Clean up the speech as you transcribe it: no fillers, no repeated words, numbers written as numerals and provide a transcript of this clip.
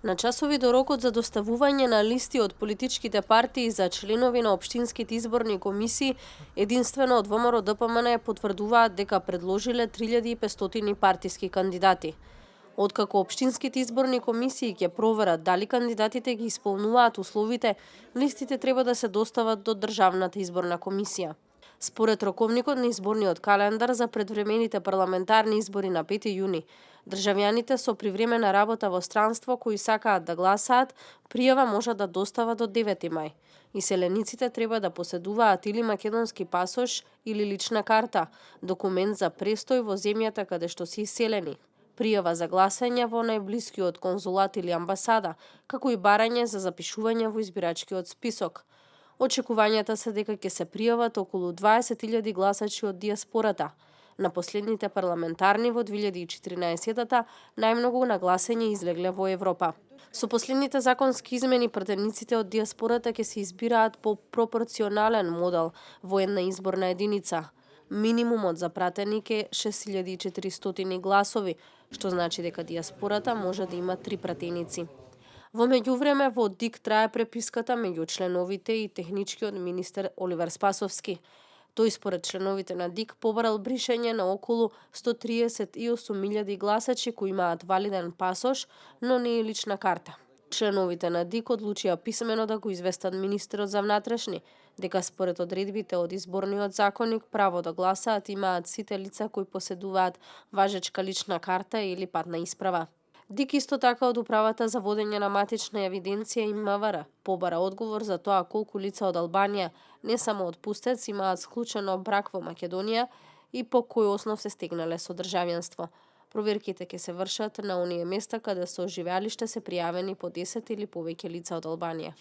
На часови до рокот за доставување на листи од политичките партии за членови на општинските изборни комисии, единствено од ВМРО ДПМН потврдуваат дека предложиле 3500 партиски кандидати. Откако општинските изборни комисии ќе проверат дали кандидатите ги исполнуваат условите, листите треба да се достават до Државната изборна комисија. Според роковникот на изборниот календар за предвремените парламентарни избори на 5 јуни, државјаните со привремена работа во странство кои сакаат да гласаат, пријава можат да достават до 9 мај. Иселениците треба да поседуваат или македонски пасош или лична карта, документ за престој во земјата каде што се иселени, пријава за гласање во најблискиот конзулат или амбасада, како и барање за запишување во избирачкиот список. Очекувањата се дека ќе се пријават околу 20.000 гласачи од дијаспората. На последните парламентарни во 2014-та најмногу на гласање излегле во Европа. Со последните законски измени пратениците од дијаспората ќе се избираат по пропорционален модел во една изборна единица. Минимумот за пратеник е 6400 гласови, што значи дека дијаспората може да има 3 пратеници. Во меѓувреме во ДИК трае преписката меѓу членовите и техничкиот министер Оливер Спасовски. Тој според членовите на ДИК побарал бришење на околу 138.000 гласачи кои имаат валиден пасош, но не и лична карта. Членовите на ДИК одлучија писмено да го известат министерот за внатрешни, дека според одредбите од изборниот законник право да гласаат имаат сите лица кои поседуваат важечка лична карта или патна исправа. ДИК исто така од управата за водење на матична евиденција и МВР побара одговор за тоа колку лица од Албанија, не само од пустец, имаат склучено брак во Македонија и по кој основ се стегнале со државјанство. Проверките ќе се вршат на оние места каде со живеалиште се пријавени по 10 или повеќе лица од Албанија.